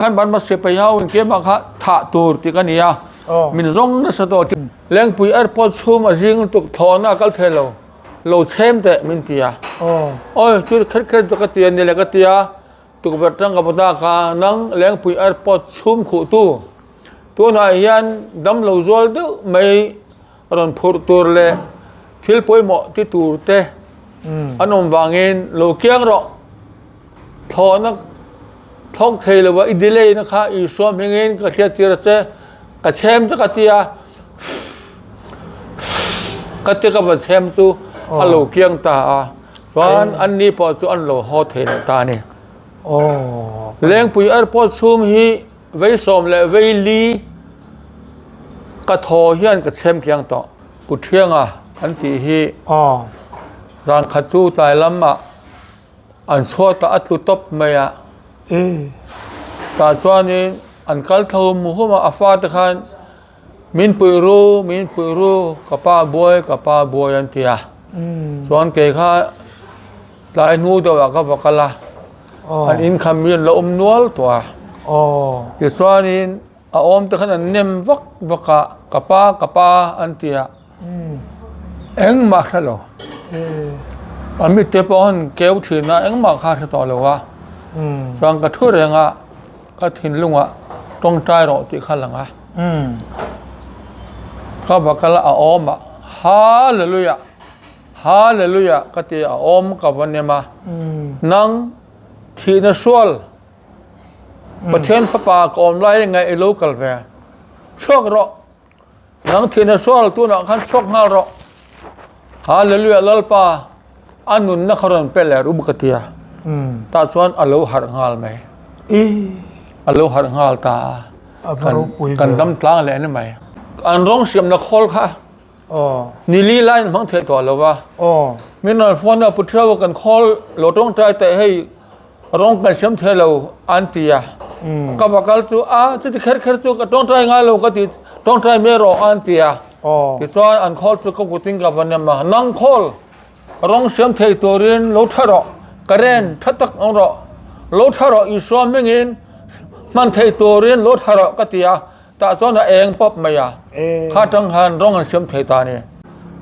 Khan Burma sipai ho in keimah kha thah tur tih ka ni a, min zawng nasa tawh. Lengpui airport chhum a zing lutuk thlawhna a kal thei lo, lo chhem teh min ti a. Awi chu kher kher chu ka ti a ni le ka ti a, tukverh tang ka va dak a, nang Lengpui airport chhum khuh tu, tunah hian damlo zual deuh mai rawn phurh tur leh thil pawimawh ti tur te an awm vangin lo kiang rawh. Thlawhna thlawk thei lo a i delay na kha Isua hmingin ka hriat tir a che, ka chhem che ka ti a, ka ti ka va chhem chu a lo kiang ta a, chuan an ni pawh chu an lo haw thei leh ta a ni. Lengpui airport chhung hi vei sawm leh vei li ka thaw hian ka chhem kiang tawh. Pu Thianga an tih hi zan khat chu tlai lamah An chhuat ah a tlu tawp mai a. Tah chuanin an kal tho mu hum a, a fate khan min puih ru, min puih ru, ka pa buai, ka pa buai an ti a. Chuan kei kha tlai hnu deuh ah ka va kal a, an in kha mi an lo awm nual tawh a. Tichuanin A awm te khan an nem vak vak a, ka pa ka pa an ti a, engmah hre lo. A mitte pawh han keu thin a, engmah kha hre tawh lo a. Chuan ka thu reng a, ka thinlungah tawngtai rawh tih kha lang a. Ka va kal a, a awm a, Hallelujah, Hallelujah ka ti a, a awm ka va nem a, nang thihna sual, Pathian fapa ka awm lai nge i lo kal ve? Chhuak rawh! Nang thihna sual tunah khan chhuak nghal rawh! Hallelujah Lalpa a nunna kha rawn pe leh ru ka ti a. Tah chuan a lo harh nghal mai. A lo harh nghal ta a. Kan dam tlang leh ni mai. An rawng siamna khawl kha ni li laiin hmang thei tawh lo va. Min rawn phone a, Puthiau kan khawl lo tawngtai teh hei Rawng kan siam thei lo an ti a, ka va kal chu a chuti kher kher chu ka tawngtai ngai lo ka ti tawngtai mai rawh an ti a, tichuan an khawl chu ka kutin ka va nem a, nang khawl rawng siam thei turin lo tha rawh, current tha tak awm rawh, lo tha rawh Isua hmingin hman thei turin lo tha rawh ka ti a, Tah chuan a eng pawp mai a, kha tang khan rawng an siam thei ta a ni.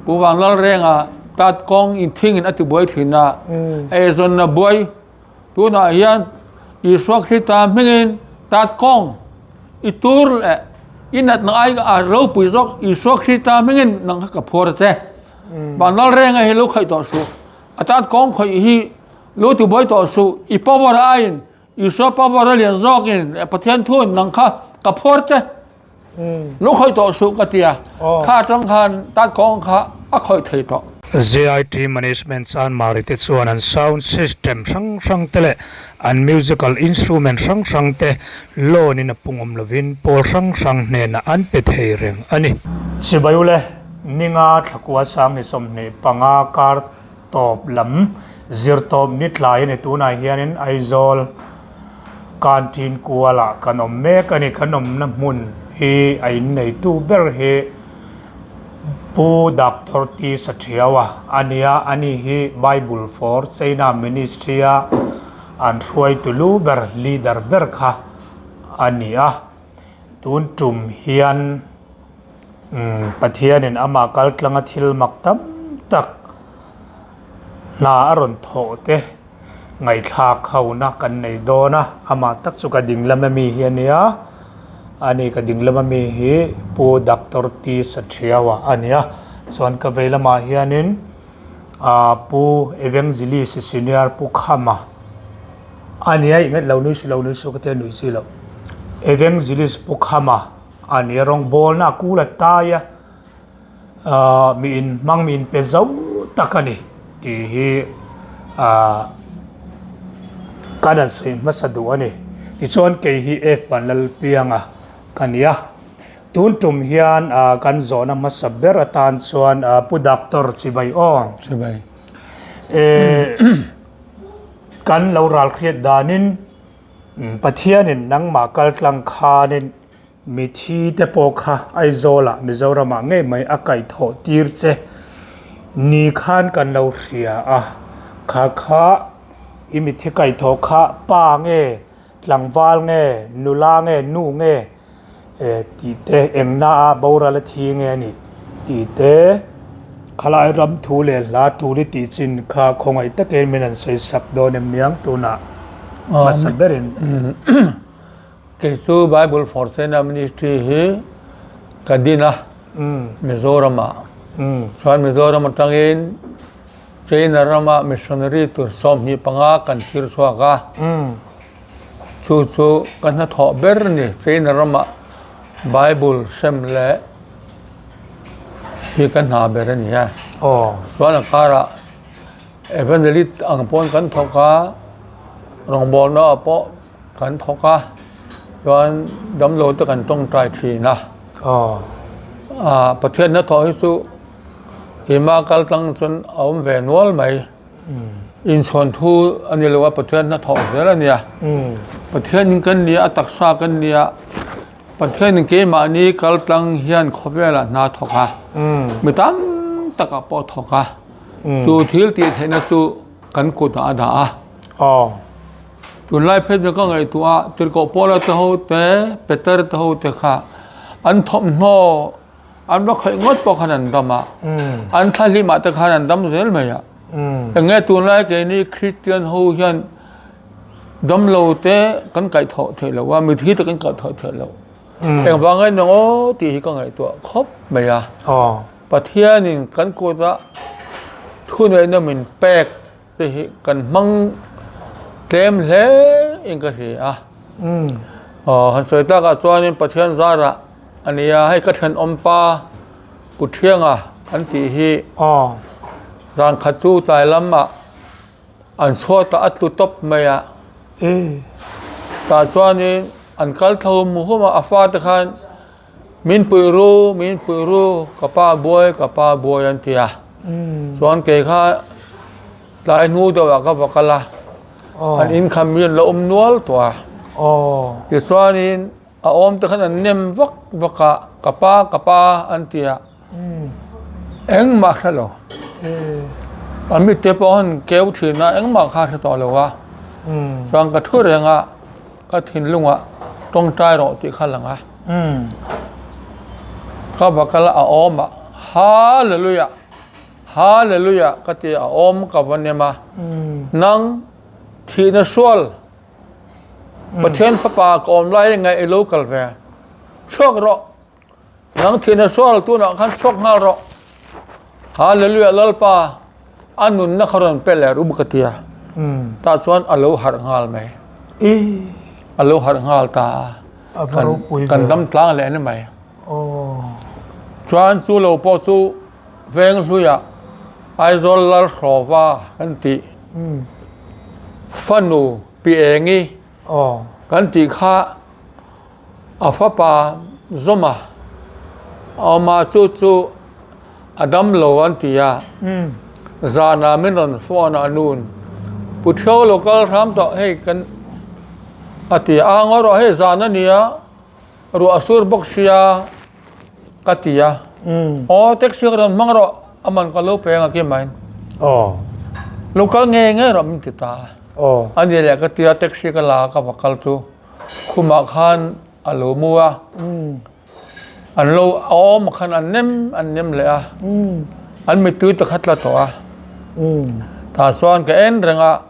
Pu Vanlalrenga tat kawng in thing in a ti buai thin a, eizawnna buai tunah hian Isua Krista hmingin tat kawng i tur leh i natna ai a ropui zawk Isua Krista hmingin nang kha ka phuar a che. Vanlalrenga hi lo khawih tawh suh, a tat kawng khawih hi lo ti buai tawh suh, i power aiin Isua power a lian zawkin Pathian thu in nang kha ka phuar che lo khawih tawh suh ka ti a, kha atang khan tat kawng kha a khawih thei tawh. JIT Management Chanmari te chuan an sound system hrang hrang te leh an musical instrument hrang hrang te loan in a pungawm lovin pawl hrang hrang hnenah an pe thei reng a ni. Chibai ule, ninga thlakua sang ni 25 kar Tawp lam zir tawp ni tlai a ni. Tunah hianin Aizawl Canteen kualah kan awm mek a ni. Kan awmna hmun hi a inneitu ber hi Pu Doctor T Sathiaua a ni a, ani hi Bible for China Ministry a an hruaitu lu ber, leader ber kha a ni a. Tun tum hian. Pathianin amah kaltlanga thil mak tam tak hna a rawn thawh te ngaihthlak hona kan nei dawn a, amah tak chu ka ding lam ami hi a nia, ani ka ding lam ami hi Pu Doctor T Sathiaua a nia, chuan ka vei lamah hianin ah Pu Evangelist Senior Pu Khama a nia, ih ngat lo nui si lo nui suh ka tia nui si loh, Evangelist Pu Khama. A ni a rawngbawlna a kul a tai a, ahh mi in hmang mi in pe zo tak a ni tih hi ahh kan han sawi hmasa duh a ni. Tichuan kei hi F Vanlalpianga ka ni a, tun tum hian ahh kan zawhna hmasa ber atan chuan ahh Pu Doctor Chibai aw. Chibai. Eh kan lo ralhriat danin Pathianin nangmah kaltlang khanin Mithi te pawh kha Aizawlah Mizoramah ngei mai a kaihthawh tir che ni khan kan lo hria a, kha kha i mithi kaihthawh kha pa nge? tlangval nge, nula nge, nu nge tih te, engna a boral a thi nge a nih tih te, khalai ram thu leh hla tul i tih chin kha khawngaih takin min han sawi sak dawn em niang tunah hmasa berin. Kei chu Bible for China Ministry hi ka din a, Mizoramah. Chuan Mizoram atangin China rama missionary tur 25 kan thlir chhuak a, chu chu ka hnathawh ber a ni. China rama Bible sem leh hi ka hna ber a ni a. Chuan a karah Evangelist ang pawn kan thawk a, rawngbawlna ah pawh kan thawk a, chuan damlo te kan tawngtai thin a. Pathian hnathawh hi chu Keimah kal tlang chuan a awm ve nual mai. Inchhawn thu a ni lo a, Pathian hnathawh zel a nia. Pathianin kan nia, a taksa kan nia. Pathianin keimahni kal tlang hian khawvelah hna thawk a, mi tam takah pawh thawk a. Chu thil tih theihna chu kan kutah a dah a. Tunlai phei chu ka ngaihtuah a, Tirhkoh Paula te ho te, Peter te ho te kha an thawmhnaw An va khawih ngawt pawh khan an dam a, an thla hlimah te khan an dam zel mai a. Eng nge tunlai keini Kristian ho hian damlo te kan kaihthawh theih loh a, mithi te kan kaihthawh theih loh. Engvang nge ni aw tih hi ka ngaihtuah khawp mai a. Pathianin kan kutah thuneihna min pek te hi kan hmang tlem hle in ka hria a. Aw han sawi takah chuanin Pathian zarah a nia hei ka thenawm pa Puthianga an tih hi zan khat chu tlai lamah an chhuatah a tlu tawp mai a. Tah chuanin an kal tho mu hum a, a fate khan Min puih ru, min puih ru, ka pa buai, ka pa buai an ti a. Chuan kei kha tlai hnu deuhah ka va kal a, an in kha mi an lo awm nual tawh a. Tichuanin a awm te khan an nem vak vak a, ka pa, ka pa an ti a, engmah hre lo. An mitte pawh an keu thin a, engmah kha hre tawh lo a. Chuan ka thu reng a. Ka thinlungah tawngtai rawh tih kha lang a. Ka va kal a awm a, Hallelujah! Hallelujah! ka ti a awm ka va nem a. Nang thihna sual Pathian fapa ka awm lai nge i lo kal ve? Chhuak rawh! Nang thihna sual tunah khan chhuak nghal rawh. Hallelujah Lalpa a nunna kha rawn pe leh rum ka tia. Tah chuan a lo harh nghal mai. A lo harh nghal ta a. Kan dam tlang leh ni mai. Chuan chu lo pawh chu veng hluiah Aizawl Lalhrawva kan tih fanu Pi Engi kan tih kha A fapa zawma a awm a, chu chu a dam lo an ti a. Zanah min rawn phone a, Nun, Pu Thio lo kal hram tawh hei kan a ti a, a ngaw rawh hei zan a nia, ruah a sur bawk sia ka ti a. Aw taxi ka rawn hmang rawh, a man ka lo pe ang a kimain. Lo kal ngei ngei rawh min ti ta a. A ni leh ka ti a, taxi ka la a ka va kal chu. Khumah khan a lo mu a, an lo a awm khan an nem an nem leh a, an mittui te kha tla tawh a. Tah chuan ka en reng a,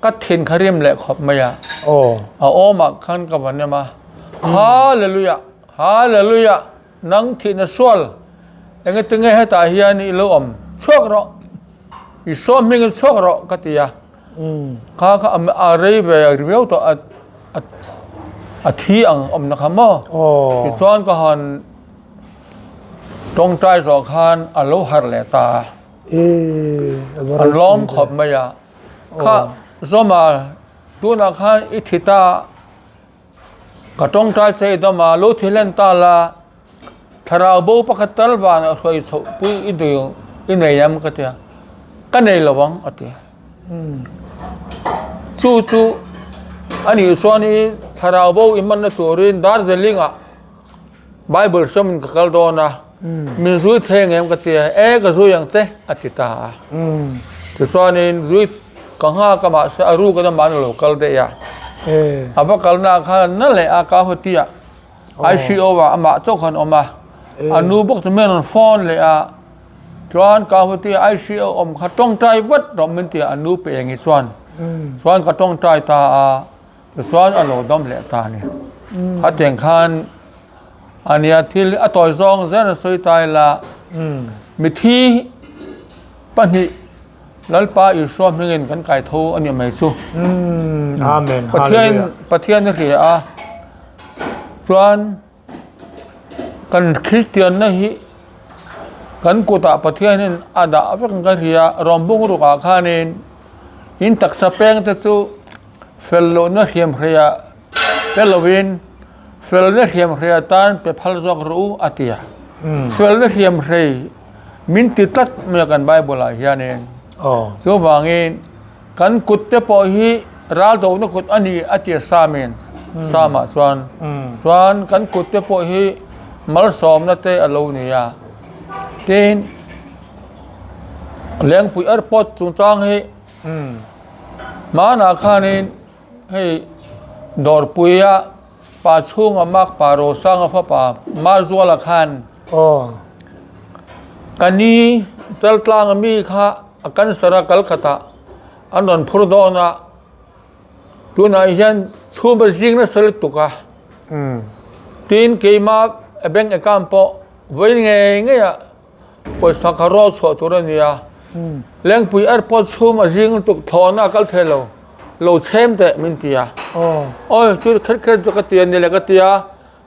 ka thin kha rim leh khawp mai a, a awmah khan ka va nem a, Hallelujah, Hallelujah, nang thihna sual, engati nge hetah hian i lo awm, chhuak rawh, Isua hmingin chhuak rawh ka ti a. Kha kha a rei ve riau tawh a a thi ang awmna kha maw. Tichuan ka han tawngtai zawh khan a lo harh leh ta a. An lawm khawp mai a. Kha Zawma tunah khan i thi ta ka tawngtai che i dam a lo thi hlen ta la. Thlarau bo pakhat tal vanah hruai chhoh pui i dil i nei em ka tia, ka nei lo ang a ti. Chu chu a nih chuan i thlarau bo i hmanna turin Darjeeling-ah Bible hriamin ka kal dawn a, min zui thei ang em ka tia, e ka zui ang che a ti ta a. Tichuanin zui ka nghak a mahse a ruk a namah an lo kal daih a. A va kalna khan na leh a ka hawti a ICO ah amah chauh khan awm a. A nu bawk chu min rawn phone leh a. Chuan ka hawti ICO awm kha tawngtai vat rawh min ti a, a nu pe engi chuan. Chuan ka tawngtai ta a, tichuan a lo dam leh ta a ni. Khatiang khan a nia thil a tawi zawng zel a sawi ta ila, mithi pahnih Lalpa Isua hmingin kan kai tho a nih mai chu. Amen. Pathian Pathian a hria a, chuan kan Kristianna hi kan kutah Pathianin a dah vek ang ka hria, Rawmbung rukah khanin in taksa pengte chu fel lohna hriamhreia pe lovin felna hriamhrei atan pe phal zawk rawh u a ti a. Felna hriamhrei min ti tlat mai a kan Bible ah hianin. Chuvangin kan kut te pawh hi ral dohna kut a ni a ti a Psalm-in, Psalm-ah chuan. Chuan kan kut te pawh hi malsawmna te a lo ni a. Tin, Lengpui Airport chungchang hi hmanah khanin Hei Dawrpuia pa chhunga mak pa Rosanga fapa Mazuala khan ka ni Chaltlanga mi kha a cancer a Calcutta an rawn phur dawn a, tunah hian chhum a zing nasa lutuk a, tin keima bank account pawh vawi ngei ngei ah Pawisa kha rawl chhuah tur a ni a, Lengpui airport chhum a zing lutuk thlawhna a kal thei lo, lo chhem teh min ti a. Awi chu kher kher chu ka ti a ni le ka ti a,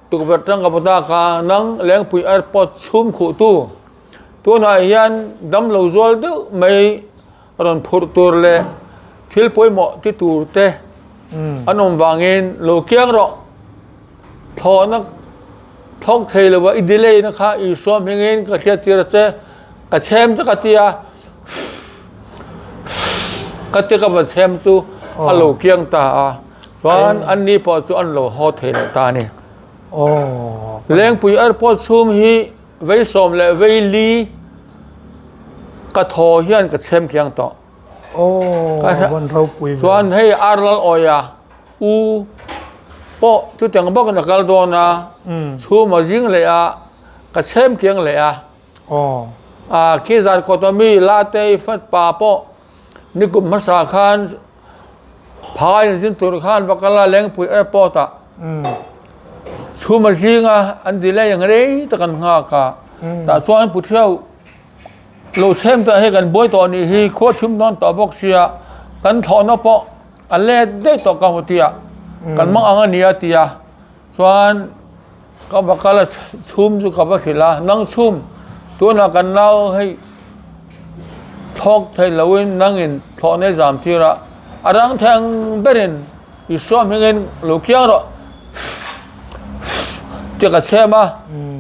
tukverh tang ka pawta ka nang Lengpui airport chhum khuh tu tunah hian dam lo zual deuh mai rawn phurh tur leh thil pawimawh ti tur te an awm vangin lo kiang rawh. Thlawhna thlawk thei lo a i delay na kha Isua hmingin ka hriat tir a che, ka chhem che ka ti a, ka ti ka va chhem chu a lo kiang ta a, chuan an ni pawh chu an lo haw thei leh ta a ni. Lengpui airport chhung hi vei sawm leh vei li ka thaw hian ka chhem kiang tawh. Chuan hei Arlal Awia U pawh chutiang bawkin a kal dawn a, chhum a zing leh a, ka chhem kiang leh a. A khi zan kawta mi Latei fat pa pawh nikum hmasa khan phai in zin tur khan va kal a Lengpui airport ah chhum a zing a, an delay ang rei tak an nghak a, tah chuan Puthiau Lo chhem tah hi kan buai tawh nih hi khua thim dawn tawh bawk sia kan thlawhna pawh a let daih tawh ka hmu tia kan mang ang a nia tia chuan ka va kal a chhum chu ka va hrilh a nang chhum tunah kan nau hei thlawk thei loin nangin thlawhna i zam tir a a rang thei ang berin Isua hmingin lo kiang rawh tia ka chhem a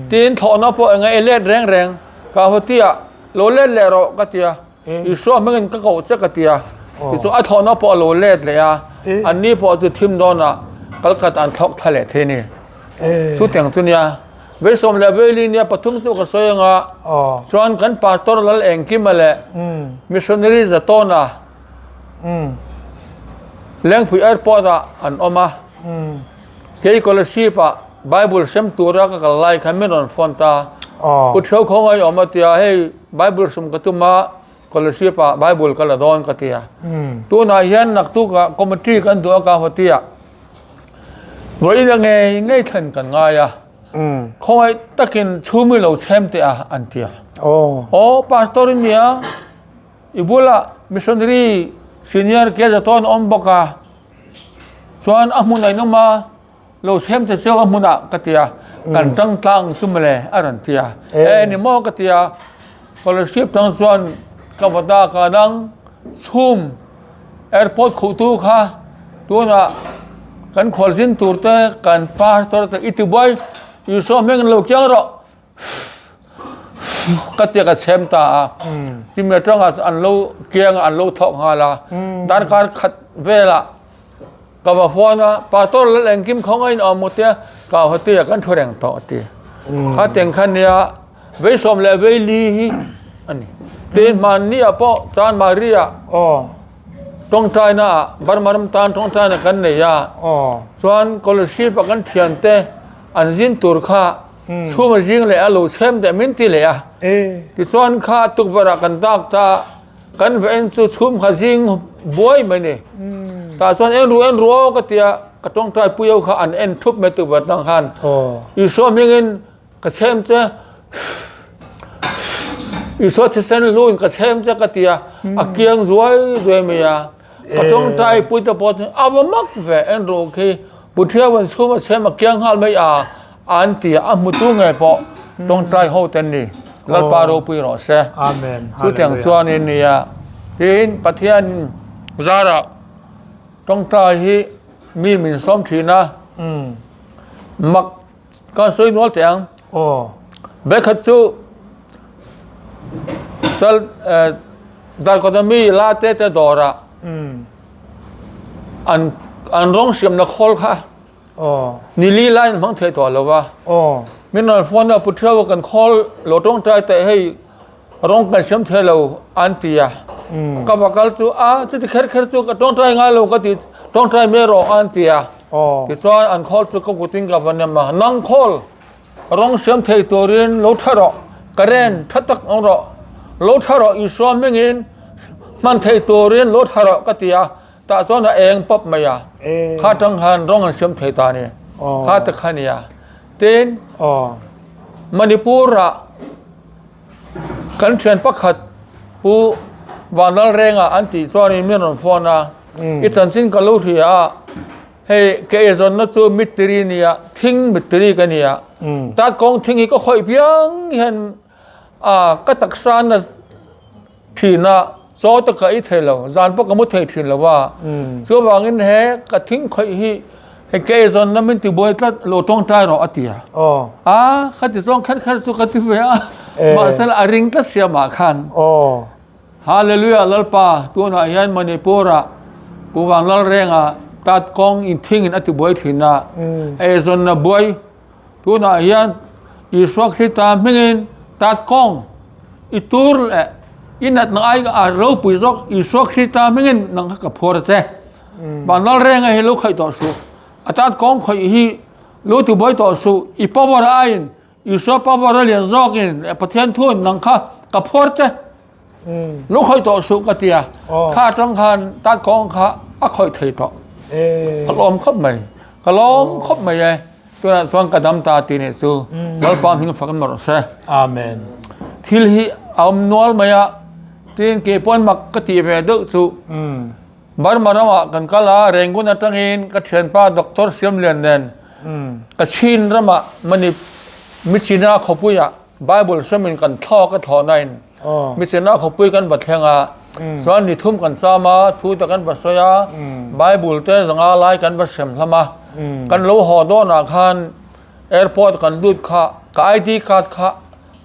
tin thlawhna pawh eng nge i let reng reng. Ka haw tia, lo let leh rawh ka ti a, Isua hmingin ka koh che ka ti a, tichuan a thlawhna pawh a lo let leh a, anni pawh chu thim dawnah Calcutta an thlawk thla leh thei a ni. Chutiang chu nia, Veisawm leh Veili nia pathum chu ka sawi anga, chuan kan Pastor Lal Engkima leh Missionary Zatawna Lengpui Airport ah an awm a, kei Kolasib ah Bible sem tura ka kal lai khan min rawn phone ta. Pu Theu khawngaih awm a tia, hei Bible sem ka tum a, Kolasib ah Bible ka la dawn ka tia. Tunah hian naktuk ah committee kan duh a ka haw tia. Vawiin a ngei ngei thlen kan ngai a. Khawngaih takin chhumi lo chhem teh a an tia. Aw pastor in nia. I bulah missionary senior ke za tawn awm bawk a, chuan a hmun a inawm a, lo chhem che cheu a hmunah ka ti a, kan tang tlang chu mawle a rawn ti a, e ni maw ka ti a, scholarship tang chuan ka va dak a dang chhum airport khuhtu kha tunah kan khualzin tur te kan pastor te i tibuai Isua hming lo kiang rawh. Ka tia ka chhem ta a, chumi atanga an lo kiang a an lo thawk nghal a, darkar khat velah ka va phone a, pastor lal engkim khawngaih in awm tia ka haw tia kan thu reng tawh a ti. Kha teng kha nia veisawm leh veili hi a ni. Tin hmanni ah pawh Chanmari ah. Tawngtaina ah Burma ram tan tawngtaina kan nei a, chuan Kolasib a kan thiante an zin tur kha chhuma zing leh a lo chhem teh min ti leh a. Tichuan kha tukverh ah kan dak ta, kan va en chu chhum kha zing buai mai ni. Tah chuan en ru en ru aw ka tia ka tawngtai pui ho kha an en thup mai tukverh tang khan. Isua hmingin Ka chhem che Isua thisen hluin ka chhem che ka ti a, a kiang zuai zuai mai a. Ka tawngtai pui te pawh chu a va mak ve en rawh khi Puthiavan chhum a chhem a kiang nghal mai a an ti a, a hmutu ngei pawh tawngtai ho te an ni. Lalpa ropui rawh se. Amen. Chutiang chuanin nia tiin Pathian zarah tawngtai hi mi min sawm thin a, mak Ka sawi nual teh ang. Aw. Vekhat chu chal Zarkawta mi la te te dawrah an an rawng siamna khawl kha nili lai an hmang thei tawh lo va. Min rawn phone a Puthiau kan khawl lo tawngtai teh hei rawng kan siam thei lo an ti a. Ka va kal chu a chuti kher kher chu ka tawngtai ngai lo ka ti tawngtai mai rawh an ti a. Tichuan an khawl chu ka kutin ka va nem a, nang khawl rawng siam thei turin lo tha rawh, current tha tak awm rawh, lo tha rawh Isua hmingin hman thei turin lo tha rawh ka ti a, tah chuan a eng pawp mai a, kha tang khan rawng an siam thei ta a ni, kha te kha a nia. Tin, Manipur-ah Kan thian pakhat Pu Vanlalrenga an tih chuanin min rawn phone a, I chanchin ka lo hria a, hei ka eizawnna chu mittiri nia, thing mittiri ka nia, tat kawng thing hi ka khawih piang hian a ka taksa na thin a, chaw te ka ei thei lo, zan pawh ka mu thei thin lo a, chuvangin he ka thing khawih hi hei ka eizawnna min tibuai tlat lo tawngtai rawh a ti a, a ka ti zawng kher kher chu ka ti ve a, mahse a ring tlat siamah khan Hallelujah Lalpa tunah hian Manipur ah Pu Vanlalrenga tat kawng in thing in a tibuai thin a, eizawnna buai Tunah hian Isua Krista hmingin tat kawng i tur leh i natna ai a ropui zawk Isua Krista hmingin nang kha ka phuar a che. Vanlal renga hi lo khawih tawh suh. A tat kawng khawih hi lo tibuai tawh suh. I power aiin Isua power a lian zawkin Pathian thuin nang kha ka phuar che. Lo khawih tawh suh ka ti a, kha atang khan tat kawng kha a khawih thei tawh. Ka lawm khawp mai, ka lawm khawp mai e. Tunah chuan ka dam ta ti nih chu Lalpa hming fak in rawh se. Amen. Thil hi a awm nual mai a, tin kei pawn mak ka tih ve deuh chu Burma ramah kan kal a, Rangoon atangin ka thianpa Doctor Siamlian nen Kachin ramah Manip Michina khawpuiah Bible samin kan thlawk a thlawh nain Michina khawpui kan va thleng a, chuan ni thum kan cham a, thu te kan va sawi a, Bible te zanga lai kan va sem hlam a, kan lo haw dawnah khan airport kan lut kha ka ID card kha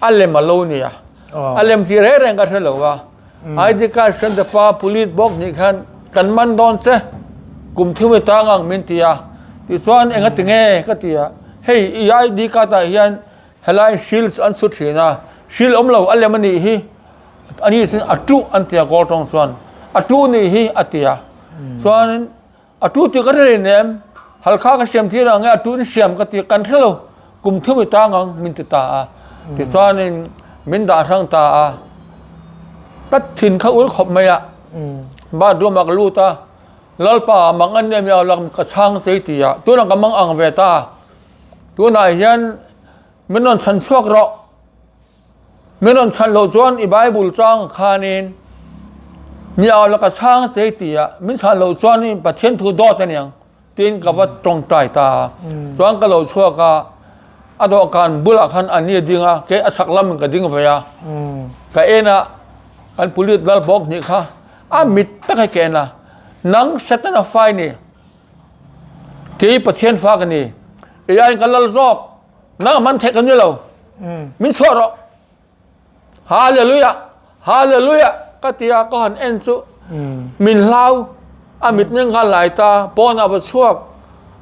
a lem a lo nia, a lem tih reng reng ka hre lo a, ID card hriat te pa police bawk nih khan kan man dawn che kum thum i tang ang min ti a, tichuan enga tinge ka ti a, hei i ID card ah hian Helai sil chu an chhut thin a, sil awm lo a lem a nih hi, a ni chuan a tuh an ti a goal tawng chuan, a tuh nih hi a ti a, chuanin a tuh tih ka hre reng em, halkha ka siam tir ang nge a tuh in siam ka ti kan hre lo, kum thum i tang ang min ti ta a, tichuanin min dah hrang ta a, ka thin kha ur khawp mai a, bathroom ah ka lut a, Lalpa mang an nia mi au lak ka chhang che i ti a, tunah ka mang ang ve ta. Tunah hian min rawn chhan chhuak rawh. Min rawn chhan loh chuan i Bible chang khanin mi au laka chhang che ti a, min chhan loh chuan i Pathian thu dawt a niang tiin ka va tawngtai ta a. Chuan ka lo chhuak a, a dawhkan bulah khan a ni a ding a, kei a chhak lamin ka ding ve a. Ka en a, kan police lal bawk hnih kha a mit tak hi ka en a, nang Setana fai ni. Kei Pathian fa ka ni. I aiin ka lal zawk. Nang man theih ka ni lo. Min chhuah rawh. Hallelujah! Hallelujah! Ka ti a, ka han en chu min hlau. A mit nen khan lai ta. Pawnah va chhuak.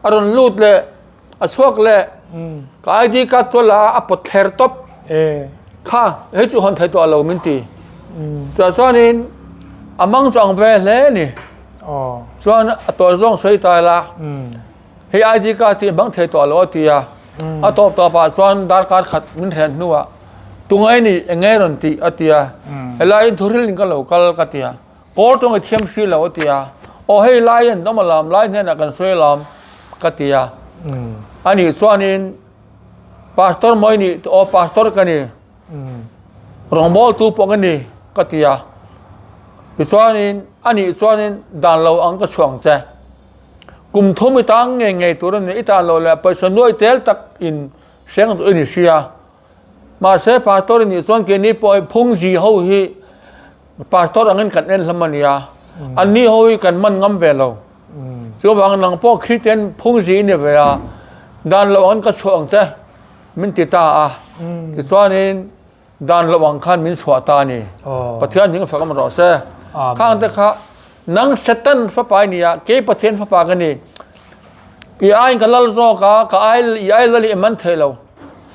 A rawn lut leh. A chhuak leh. Ka ID card chu a la a, a pawt thler tawp. Kha, hei chu hawn thei tawh lo min ti. Chutah chuanin a mang chu ang ve hle a ni. Chuan a tawi zawng sawi ta ila, hei ID card hi i hmang thei tawh lo a ti a. A tawp tawpah chuan darkar khat min hren hnuah tungai ni eng nge rawn tih a ti a. Helaiin thuhrilin ka lo kal ka ti a. Kawl tawng i thiam si lo a ti a. Aw hei lai an awm alam, lai hnenah kan sawi alam ka ti a. Anih chuanin Pastor mawi nih aw Pastor ka ni. Rawngbawltu pawh ka ni ka ti a. Tichuanin anih chuanin dan lo ang ka chhuah ang che. Kum thum i tang ngei ngei tur a ni. I tan lo leh pawisa nuai tel tak in seng duh i ni sia. Mahse pastor i nih chuan keini pawh hi phungzi ho hi pastor angin kan en hlawm a nia. Anni ho hi kan man ngam ve lo. Chuvang nang pawh Kristian phungzi i ni ve a, dan lo angin ka chhuah ang che. Min ti ta a, tichuanin dan lo ang khan min chhuah ta a ni. Pathian hming fak awm rawh se. Khang te kha nang Satan fapa i ni a, kei Pathian fapa ka ni. I aiin ka lal zawk a, ka ai i ai lal i man thei lo.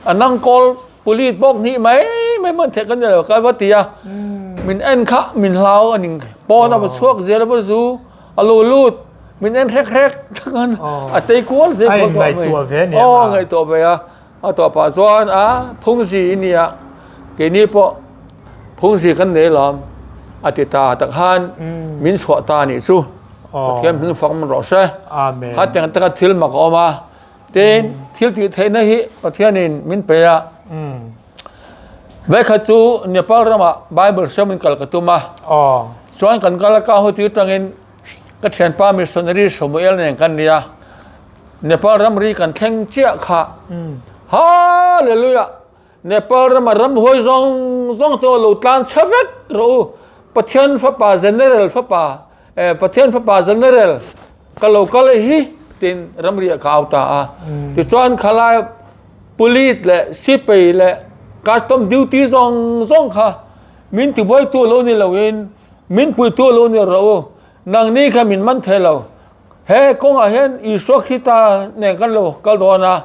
A nang kawl pulit bawk hnih mai mai man theih ka ni lo ka va ti a. Min en kha min hlau a ning pawn a va chhuak zel a va zu a lo lut min en hrek hrek chuan a tei kual zel kual tawh mai aw ngaihtuah ve a a tawh pah chuan a phungzi i nia keini pawh phungzi kan nei lawm a ti ta tak khan min chhuah ta a nih chu Pathian hming fak man rawh se hetiang taka thil mak a awm a tin thil tih theihna hi Pathianin min pe a Vekhat chu Nepal ramah Bible siamin kal ka tum a. Chuan kan kal a ka haw tir tangin ka thianpa missionary Samuel nen kan ni a. Nepal ramri kan thleng chiah kha. Hallelujah! Nepal rama ramhuai zawng zawng te lo tlan chhe vek rawh u. Pathian fapa general fapa eh Pathian fapa general ka lo kal e hi tiin ramri ah ka au ta a. Tichuan khalai Police leh sipai leh custom duty zawng zawng kha min tibuaitu lo ni loin min puitu lo ni rawh u. Nangni kha min man thei lo. He kawngah hian Isua Krista nen kan lo kal dawn a,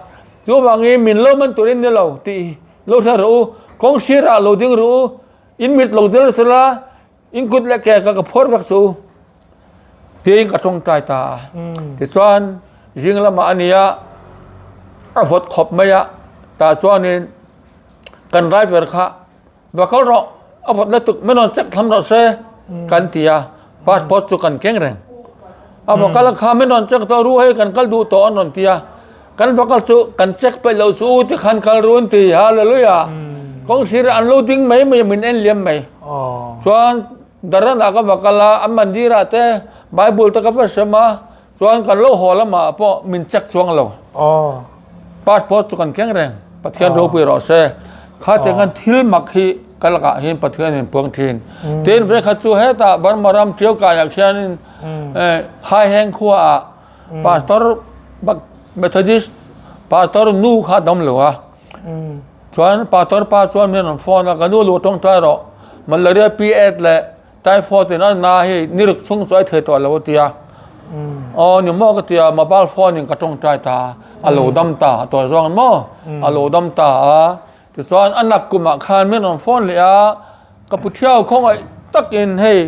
chuvangin min lo man turin ni lo tih lo hre rawh u. Kawng sirah lo ding rawh u, in mit lo zel sela In kut leh ke ka ka phuar vek chu tiin ka tawngtai ta a. Tichuan zing lamah a ni a, a vawt khawp mai a, tah chuanin kan driver kha va kal rawh a vawt lutuk min rawn check thlam rawh se kan ti a, passport chu kan keng reng. A va kal kha min rawn check tawh ru hei kan kal duh tawh an rawn ti a, kan va kal chu kan check peih loh chu u tikhan kal ru an ti, hallelujah. Kawng sirah an lo ding mai mai a min en liam mai. Chuan Daran ah ka va kal a, an mandir ah te Bible te ka va sem a, chuan kan lo haw lamah pawh min check chuang lo. Passport chu kan keng reng, Pathian ropui rawh se. Kha tiang khan thil mak hi ka lakah hian Pathian in puang thin. Tin vekhat chu hetah Burma ram Tiaukaiah khianin Haiheng khuaah Pastor Methodist Pastor nu kha dam lo a. Chuan Pastor pa chuan min rawn phone a, ka nu lu tawngtai rawh, malaria P8 leh typhoid in a na hi ni ruk chhung chu a thei tawh lo a ti a. Aw ni maw ka ti a, mobile phone in ka tawngtai ta, a lo dam ta tawh zawng maw, a lo dam ta a. Tichuan a nak kumah khan min rawn phone leh a, ka pu thiau khawngaih takin hei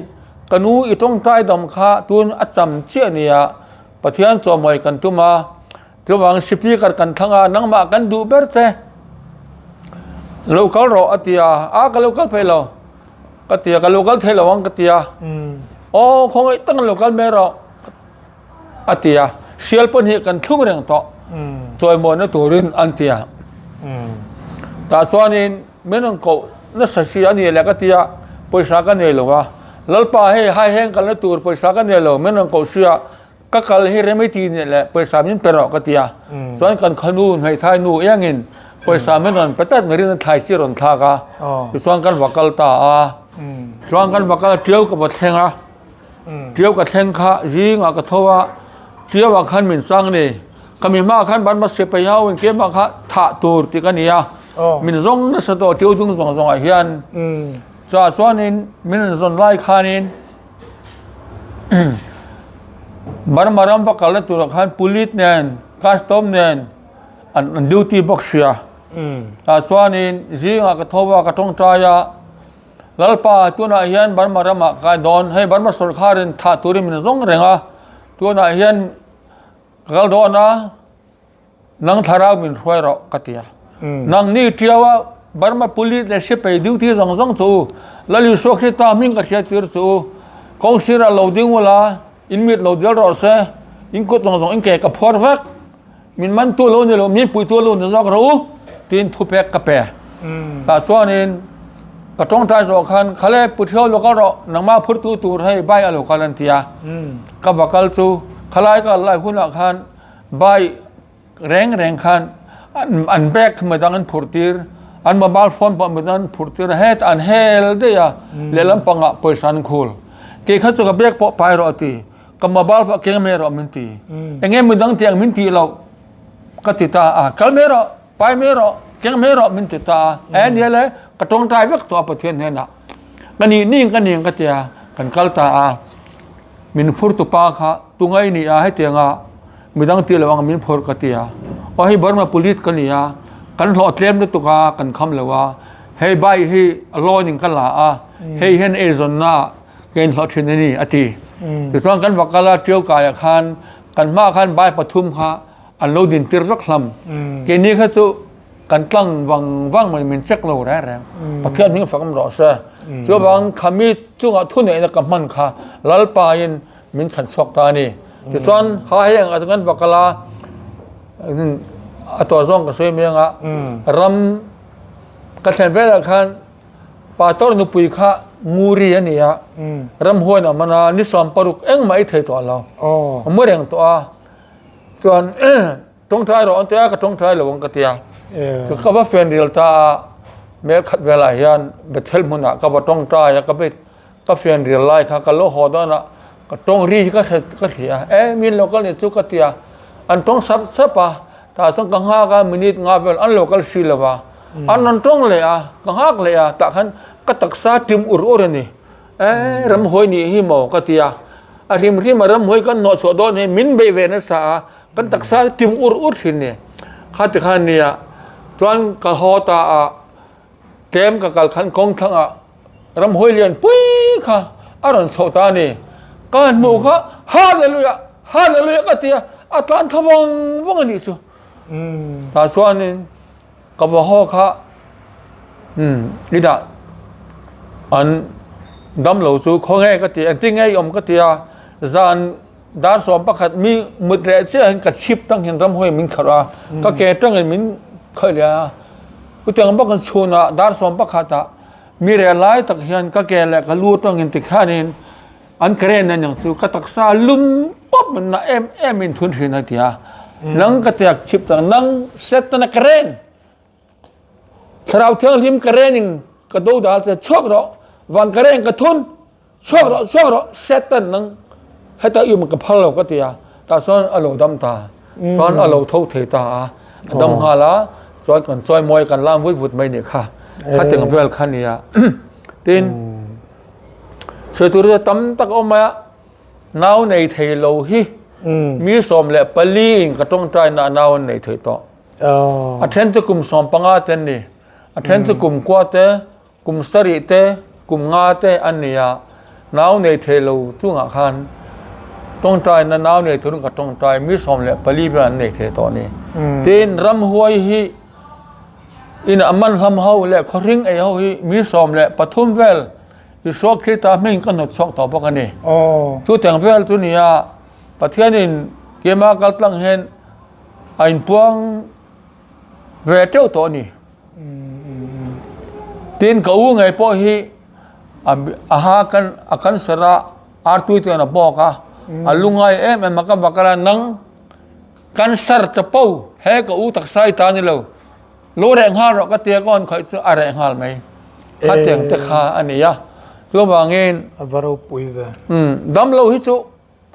ka nu i tawngtai dam kha tun a cham chiah nia, Pathian chawhmawih kan tum a, chuvang speaker kan thlang a, nangmah kan duh ber che, lo kal rawh a ti a, a ka lo kal phei lo ka ti a, ka lo kal thei lo ang ka ti a, aw khawngaih takin lo kal mai rawh. A ti a, sial pahnih kan thlung reng tawh, chawimawina turin an ti a. Tah chuanin min rawn koh nasa si a ni leh ka ti a, pawisa ka nei lo a, Lalpa hei hai heng kalna tur pawisa ka nei lo, min rawn koh si a, ka kal hi rem i ti nih leh pawisa min pe rawh ka ti a. Chuan kan khanu hmeithai nu engin pawisa min rawn pe tlat mai rin a thlai chi rawn thlak a, tichuan kan va kal ta a, chuan kan va kal a tiau ka va thleng a. Tiau ka thleng kha zingah ka tho a, tiauah khan min chang ni. Ka mi hmaah khan ban hmasa peih ho in keimah kha thah tur tih ka ni a, min zawng nasa tawh tiau dung zawng zawngah hian. Chutah chuanin min rawn zawn lai khanin Burma ram va kalna turah khan police nen custom nen an duty bawk sia. Tah chuanin zingah ka tho a, ka tawngtai a. Lalpa tunah hian Burma ramah ka dawn, hei Burma sawrkharin thah turin min zawng reng a, tunah hian ka kal dawn a, nang thlarau min hruai rawh ka ti a. Nang ni tiau a Burma police leh sipai duty zawng zawng chu u, Lal Isua Krista hming ka hriat tir chu u, kawng sirah lo ding ula, in mit lo del rawh se, in kut zawng zawng in ke ka phuar vek. Min mantu lo ni lo, min puitu lo ni zawk rawh u tiin thupek ka pe. Tah chuanin ka tawngtai zawh khan khale Puthio lo kal rawh, nangmah phurtu tur hei bai a lo kal an ti a. Ka va kal chu khalai ka kal lai hunah khan bai reng reng khan an bag midang an phurh tir, an mobile phone pawh midang an phurh tir a, hetah an hel daih a, lehlam pangah pawisa an khul. Kei kha chu ka bag pawh pai rawh a ti. Ka mobile pawh keng mai rawh min ti. Enge midang tiang min tih loh ka ti ta a, kal mai rawh, pai mai rawh, keng mai rawh min ti ta a. E nia le, ka tawngtai vek tawh a Pathian hnenah. Ka nih ning ka ning ka ti a, kan kal ta a. Min phur tu pa kha tungai ni a hetianga midang tih loh ang min phur ka ti a. Aw hei Burma police ka ni a, kan hlawh tlem lutuk a, kan kham lo a. Hei bike hi loan in ka la a, hei hian eizawnna Ka inhlawh thin a ni, a ti. Tichuan kan va kal a, Ṭiau kaiah khan kan hmaah khan bai pathum kha an lo din tir vek hlam. Keini kha chu kan tlang vang vang mai, min check lo reng reng. Pathian hming fak awm rawh se. Chuvang khami chungah thuneihna ka hman kha Lalpain min chhan chhuak ta a ni. Tichuan ha hei ang ah kan va kal a, a tawh zawng ka sawi mai anga ram ka thlen velah khan Pastor nupui kha Nguri a ni a, ramhuain a man a, ni 16 engmah i thei tawh lo. A mu reng tawh a, chuan tawngtai rawh an ti a, ka tawngtai lo ang ka ti a. Chu ka va fen ril ta a, mel khat velah hian Bethel hmunah ka va tawngtai a, ka be ka fen ril lai kha ka lo haw dawn a, ka tawng ri hi ka hre ka hria a, e min lo kal ni chu ka ti a, an tawng sap sap a, tah chuan ka nghak a minute nga vel an lo kal si lo va. An rawn tawng leh a, ka nghak leh a, tah khan ka taksa tim ur ur a ni. E, ramhuai nih hi maw ka ti a. A hrim hrim a ramhuai kan hnawh chhuah dawn hi min beih ve nasa a, kan taksa tim ur ur thin ni. Kha ti khan nia, chuan ka haw ta a, tlem ka kal khan kawng thlangah ramhuai lian pui kha a rawn chhoh ta a ni. Ka han hmuh kha, Hallelujah! Hallelujah ka ti a, a tlan thla vawng vawng a nih chu. Tah chuanin Ka va haw kha i dah an dam lo chu khaw nge ka ti engtin nge i awm ka ti a, zan dar 11 mi mut reh chiah hian ka chhip tang hian ramhuai min kharh a, ka ke tangin min khawih leh a, chutiang bawkin chhunah dar 11 ah mi reh lai tak hian ka ke leh ka lu tangin tikhianin An crane a niang chu ka taksa lum pawp na em em in thun thin a ti a. Nang ka tiak chip tak nang setana crane. Thlarau thianghlim crane in ka do dal che chhuak rawh van crane ka thun chhuak rawh chhuak rawh setan nang heta yum ka phal lo ka ti a. Tah chuan a lo dam ta. Chuan a lo tho thei ta a. A dam nghal a chuan kan chawi mawi kan lam vut vut mai nih kha. Kha tiang vel kha nia. Tin Sawi tur chu tam tak a awm mai a, nau nei thei lo hi mi 14 in ka tawngtai na nau an nei thei tawh. A then chu kum 15 te an ni, a then chu kum kua te, kum sarih te, kum nga te an ni a, nau nei thei lo chungah khan tawngtai na nau nei turin ka tawngtai mi 14 vel an nei thei tawh a ni. Tin, ramhuai hi In a man hlam ho leh khawhring ei ho hi mi 13 vel Isua Krista hming ka hnawt chhuak tawh bawk a ni. Chutiang vel chu nia Pathianin keimah kal tlang hian a inpuang ve teuh tawh a ni. Tin ka u ngei pawh hi a ha kan a cancer a artui chuan a bawk a, a lungai em em a ka bakar a nang Cancer chapo he ka u taksa i ta ni lo. Lo reh nghal rawh ka tia ka hawn khawih chu a reh nghal mai. Kha tiang te kha a ni a. Chuvangin. A va ropui ve. Umm damlo hi chu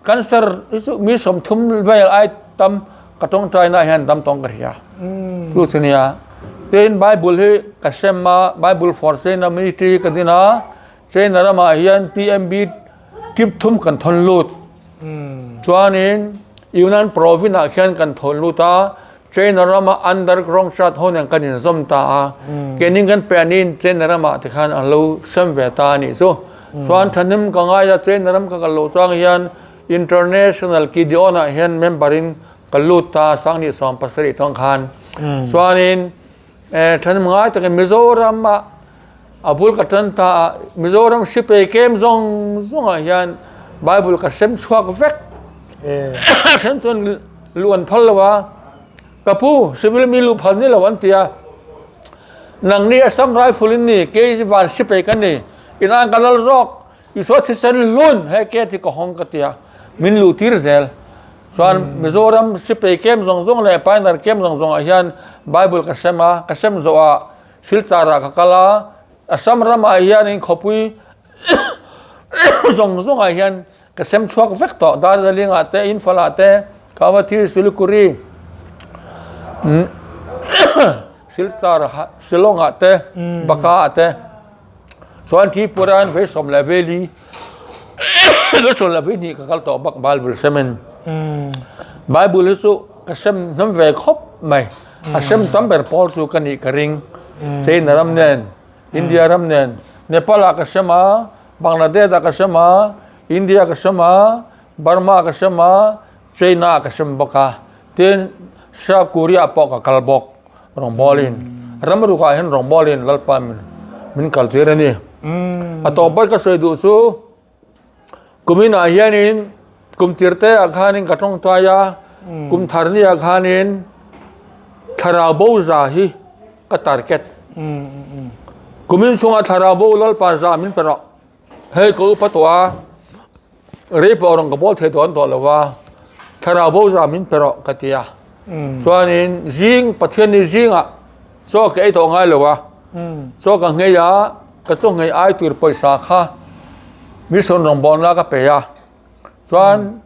cancer hi chu mi 30 vel ai tam ka tawngtai na hian dam tawng ka hria. Chu chu nia. Tin Bible hi ka sem a Bible for China Ministry ka din a China ramah hian TMB tip thum kan thawn lut. Chuanin Yunnan province ah khian kan thawn lut a. China rama underground church ho nen kan inzawm ta a, keini kan pianin China ramah te khan an lo sem ve ta a nih chu. Chuan thahnem ka ngai a, China ram ka kal loh chuang hian International Gideon ah hian member in ka lut ta a, Sanghnih 17 tawng khan. Chuanin thahnem ngai takin Mizoram ah a bul ka tan ta a, Mizoram sipei kem zawng zawngah hian Bible ka sem chhuak vek. A then chuan luh an phal lo a, ka pu civil mi luh phal ni lo an ti a, nangni Assam Rifle in ni, kei van sipei ka ni, inah ka lal zawk, Isua thisen hlun he ke ti ka hawng ka ti a, min luh tir zel. Chuan Mizoram sipei kem zawng zawng leh Pioneer kem zawng zawngah hian Bible ka sem a, ka sem zawhah Silchar ah ka kal a, Assam ramah hianin khawpui zawng zawngah hian ka sem chhuak vek tawh. Darjeeling ah te, Imphal ah te, Guwahati, Siliguri, Silchar, Shillong ah te, Baka ah te. Chuan Tripura hian vei 14 vei 12 ka kal tawh bak Bible semin. Bible hi chu ka sem hnam ve khawp mai. A sem tam ber pawl chu ka nih ka ring. China ram nen, India ram nen, Nepal ah ka sem a, Bangladesh ah ka sem a, India ka sem a, Burma ka sem a, China ah ka sem bawk a. Tin, South Korea ah pawh ka kal bawk rawngbawlin. Ram ruk ah hian rawngbawlin Lalpa min kal tir a ni. A tawp ka sawi duh chu Kumin ah hianin kum tir te ah khanin ka tawngtai a, kum thar ni ah khanin thlarau bo za hi ka target. Kumin chhunga thlarau bo Lalpa za min pe rawh. Hei ka upa tawh a, rei pawh rawn ka bawl thei dawn tawh lo a, thlarau bo za min pe rawh ka ti a. Chuanin zing Pathianni zingah chaw ka ei tawh ngai lo a, chaw ka nghei a, Ka chawnghei ai tur pawisa kha mission rawngbawlna ka pe a, chuan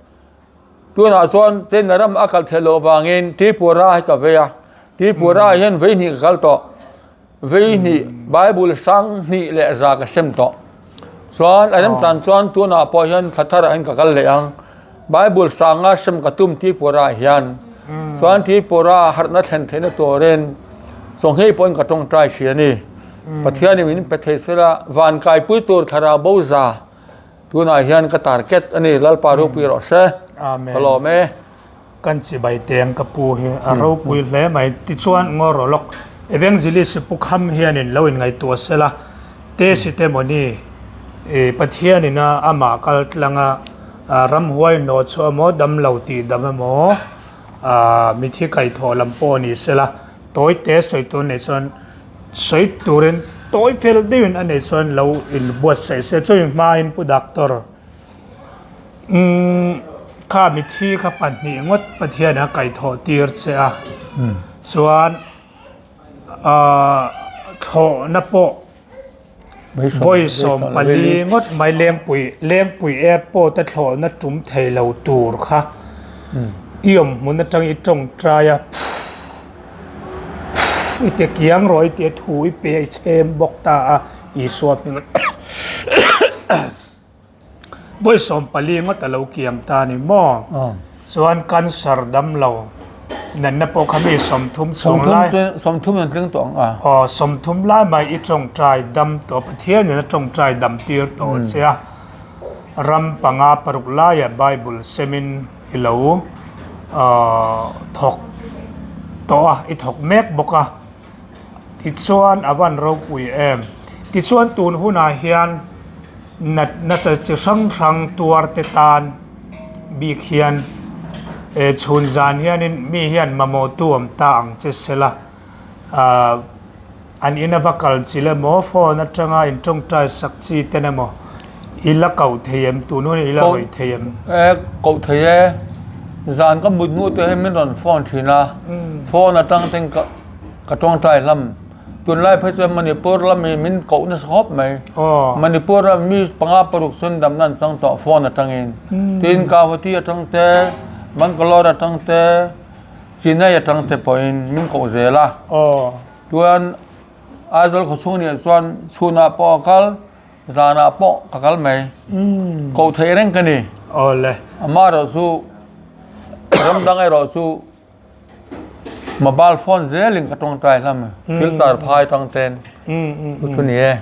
tunah chuan China ram a kal theih loh avangin Tripura hi ka vei a, Tripura ah hian vei hnih ka kal tawh, vei hnih Bible sang hnih leh za ka sem tawh, chuan a remchan chuan tunah pawh hian thla tharah hian ka kal leh ang, Bible sanga sem ka tum Tripura ah hian, chuan Tripura harhna thlen theihna turin chawnghei pawhin ka tawngtai hria a ni. Pathianin min pe thei sela van kaipui tur thlarau bo za tunah hian ka target a ni Lalpa ropui rawh se. Amen. Ka lawm e. Kan chibai teng ka pu hi a ropui hle mai. Tichuan ngaw rawh lawk Evangelist pu kham hianin lo inngaihtuah sela te si te mawni i Pathianin a amah kal tlanga ramhuai hnawh chhuah emaw damlo tih dam emaw mithi kaihthawh lam pawh ni sela tawi te sawi tur nei chuan Sawi turin tawi fel deuhin a neih chuan lo inbuatsaih se chumi hmain Pu Doctor umm kha mithi kha pahnih ngawt Pathian a kaihthawh tir che a chuan ahh thlawhna pawh vawi 14 ngawt mai Lengpui Lengpui airport a thlawhna tum thei lo tur kha i awm hmun atang i tawngtai a. I ti kiang rawh i ti a thu i pe a i chhem bawk ta a Isua hming vawi 14 ngawt a lo kiam ta a ni maw chuan cancer dam lo natna pawh kha mi 30 chhung lai 30 an tling tawh ang a aw 30 lai mai i tawngtai dam tawh Pathian in a tawngtai dam tir tawh che a ram panga paruk laiah bible semin I lo thawk tawh a, i thawk mek bawk a, tichuan a van ropui em. Tichuan tun hunah hian natna chi hrang hrang tuar te tan bik hian chhun zan hianin mi hian mamawh tu awm ta ang che sela. An ina va kal chil emaw, phone atanga in tawngtai sak chi ten emaw i la koh thei em? Tun hun i la rawih thei em? E, koh thei e. Zan ka mut hnu te hi min rawn phone thin a, phone atang ten ka ka tawngtai hlam. Tunlai phei chuan Manipur lam hi min koh nasa khawp mai. Manipur ram mi panga paruk chuan damna an chang tawh phone atangin. Tin, Guwahati atang te, Bangalore atang te, Chennai atang te pawhin min koh zel a. Chuan Aizawl khawchhung nih chuan chhunah pawh ka kal, zanah pawh ka kal mai. Koh theih reng ka ni. Awle. Amaherawh chu ram dang erawh chu Mobile phone zelin ka tawngtai hlawm a, Silchar phai tang ten chu chu ni e.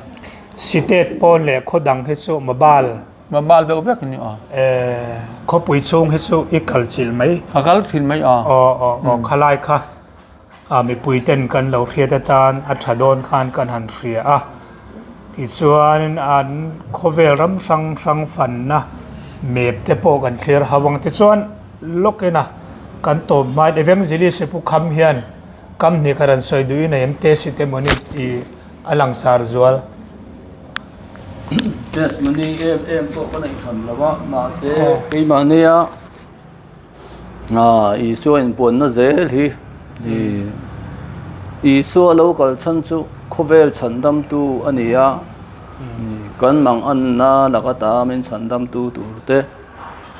State pawn leh khaw dang hi chu mobile. Mobile deuh vek ni a. Khawpui chhung hi chu i kal chilh mai. Ka kal chilh mai a. Aw aw aw khalai kha mipui ten kan lo hriat atan a tha dawn khan kan han hria a. Tichuanin an khawvel ram hrang hrang fanna map te pawh kan thlir ho ang. Tichuan lawkin a kan tawp hmain Evangelist pu kham hian kam hnih khat an sawi duhin a em test it emaw ni tih a langsar zual. Test money em em pawh ka neih hran lo a, mahse keimahnia Isua inpuanna zel hi Isua lo kal chhan chu khawvel chhandamtu a ni a, kan manganna laka ta min chhandamtu tur te,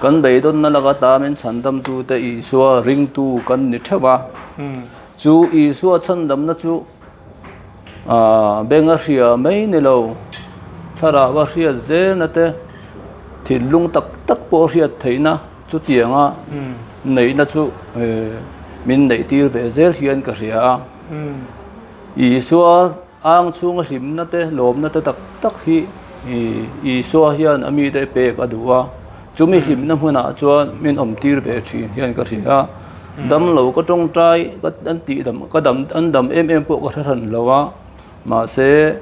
kan beidawnna laka ta min chhandamtu te Isua ringtu kan ni theuh a. Chu Isua chhandamna chu Benga hria mai ni lo, thlarau a hriat zelna te, thinlung tak tak pawh a hriat theihna chutianga neihna chu min neih tir ve zel hian ka hria a. Isua ang chhunga hlimna te, lawmna te tak tak hi Isua hian a mite pek a duh a. Chumi hlimna hmunah chuan min awm tir ve thin hian ka hria a, damlo ka tawngtai ka an tih dam ka dam an dam em em pawh ka hre hran lo a, mahse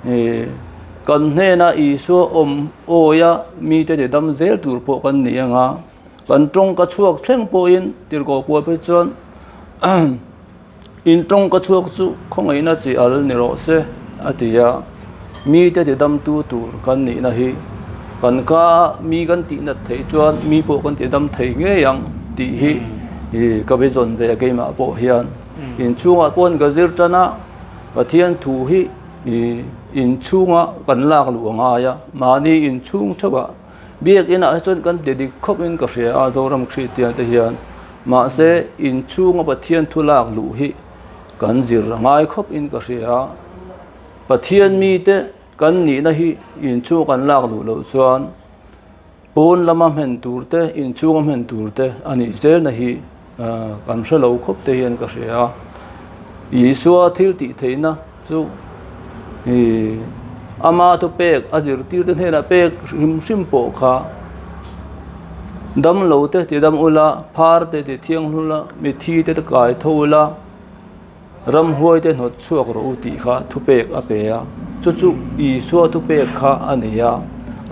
ih kan hnena Isua awm awia mite ti dam zel tur pawh kan ni ang a, kan tawngka chhuak thleng pawhin tirhkoh kual phei chuan In tawngka chhuak chu khawngaihna chi al ni rawh se, a ti a. Mite tidamtu tur kan nihna hi kan ka mi kan tihnat theih chuan mi pawh kan tidam thei ngei ang tih hi ka vision ve keimah pawh hian. Inchhungah pawhin ka zir tan a, Pathian thu hi inchhunga kan lak luh a ngai a, mahni inchhung theuhah Biakinah hi chuan kan ti dik khawp in ka hria a Zoram Kristian te hian mahse inchhunga Pathian thu lak luh hi kan zir a ngai khawp in ka hria a, Pathian mite kan nihna hi inchhung kan lak luh loh chuan pawn lama hmen tur te inchhunga hmen tur te a nih zelna hi kan hre lo khawp te hian ka hria a, Isua thil tih theihna chu ih ama thu pek a zirtir te hnenah pek hrim hrim pawh kha damlo te ti dam ula phar te ti thianghlim ula mithi te kai tho ula ramhuai te hnawt chhuak rawh u tih kha thupek a pe a chu chu Isua thupek kha a ni a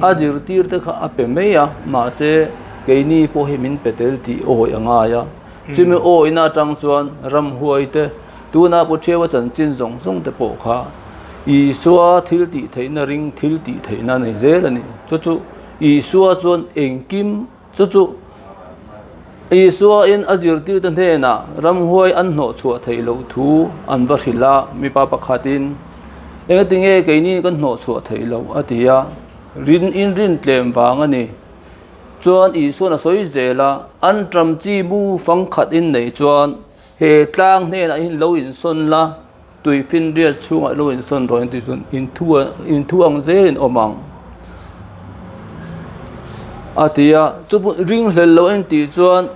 a zirtir te kha a pe mai a mahse keini pawh hi min pe tel tih awi a ngai a chumi awina atang chuan ramhuai te Tuna Pu Ṭhiaua chanchin zawng zawng te pawh kha Isua thil tih theihna ring thil tih theihna a nei zel a ni. Chu chu Isua chuan engkim chu chu Isuain a zirtirte hnenah ramhuai an hnawh chhuah theih loh thu an va hrilh a, mipa pakhatin engati nge keini kan hnawh chhuah theih loh a ti a, rin inrin tlem vang a ni. Chuan Isuan a sawi zel a, an ṭam chi bu fangkhat in neih chuan He tlang hnenah hian lo insawn la, tuifinriat chhungah lo insawn rawh in tih chuan inthu inthu ang zelin awm ang a ti a, chu pawh ringhlel loh en tih chuan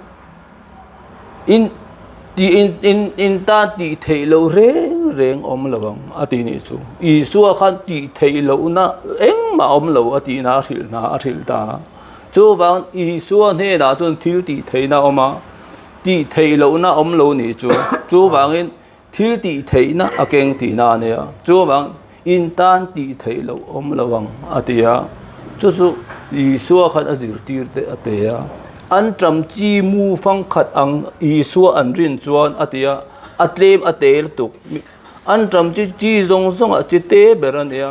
in tih in in in tan tih theih loh reng reng awm lo ang a ti nih chu. Isua khan tih theih lohna engmah awm lo a tihna a hrilh hna a hrilh ta a, chuvang Isua hnenah chuan thil tih theihna a awm a. Tih theih lohna awm lo nih chu chuvangin thil tih theihna a keng tihna a nia. Chuvang in tan tih theih loh awm lo ang a ti a. Chu chu Isua khan a zirtir te a pe a. An ṭam chi mu fangkhat ang Isua an rin chuan a ti a, a tlem a te lutuk. An ṭam chi chi zawng zawngah chi te ber a nia.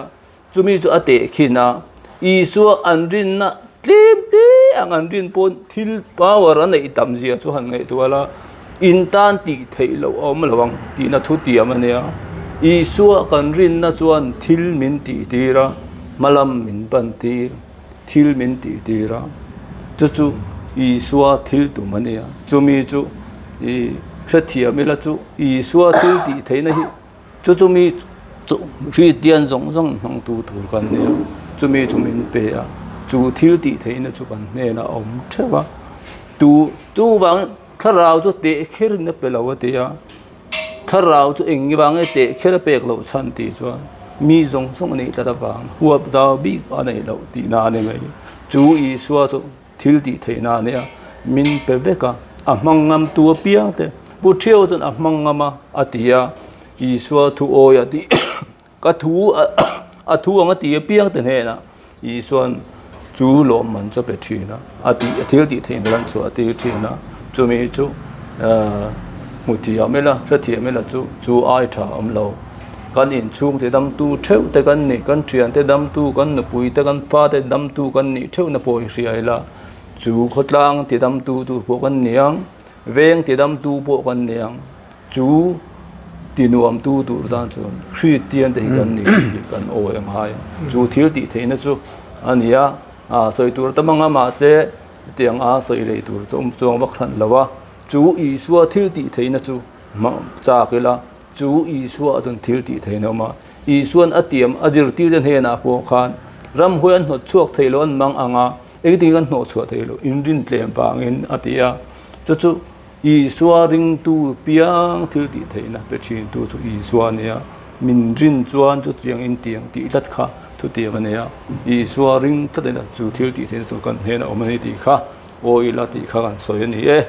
Chumi chu a tehkhin a, Isua an rinna tlem te ang an rin pawn thil power a neih tam zia chu han ngaihtuah la, in tan tih theih loh a awm lo ang tihna thu tiam a nia. Isua kan rinna chuan thil min tih tir a, hmalam min pan tir, thil min tih tir a, chu chu Isua thil tum a nia. Chumi chu i hrethiam ila chu Isua thil tih theihna hi Chu chu mi chu Kristian zawng zawng hmangtu tur kan ni a, chumi chu min pe a, chu thil tih theihna chu kan hnenah a awm theuh a, tu chuvang thlarau chu teh kherin a pe lo a ti a. Thlarau chu eng vang nge teh kher a pek loh chhan tih chuan mi zawng zawng a nih tlat avang huap zau bik a neih loh tihna a ni mai. Chu Isua chu thil tih theihna a nia, min pe vek a, a hmang ngam tu apiang te Pu Thiau chuan a hmang ngam a, a ti a, Isua thu awi a tih Ka thu a thu ang a ti apiang te hnenah Isua'n chu lawmman chu a pe thin a, a tih a thil tih theih ber an chhuah tir thin a, chumi chu hmu thiam ila hrethiam ila chu chu ai tha awm lo. Kan inchhung te damtu theuh te kan nih, kan thian te damtu, kan nupui te kan fa te damtu kan nih theuhna pawh i hria ila, chu khawtlang ti damtu tur pawh kan ni ang, veng ti damtu pawh kan ni ang. Chu ti nuamtu tur tan chuan Kristian te hi kan ni tih kan awi a ngai a. Chu thil tih theihna chu a ni a, sawi tur tam anga mahse chutiang a sawi rei tur chu awm chuang vak hran lo a. Chu Isua thil tih theihna chu chak ila, chu Isua chuan thil tih theihna a awm a. Isua'n a tiam a zirtirte hnenah pawh khan ramhuai an hnawt chhuak thei lo an mang ang a, engtin an hnawh chhuah thei lo, inrintlem vangin a ti a. Chu chu Isua ringtu piang thil tih theihna pe thintu chu Isua a nia. Min rin chuan chutiang in tiang tih tlat kha thutiang a nia. Isua ring tlat ila chu thil tih theihna chu kan hnenah awm a ni tih kha aw ila tih kha kan sawi a ni e.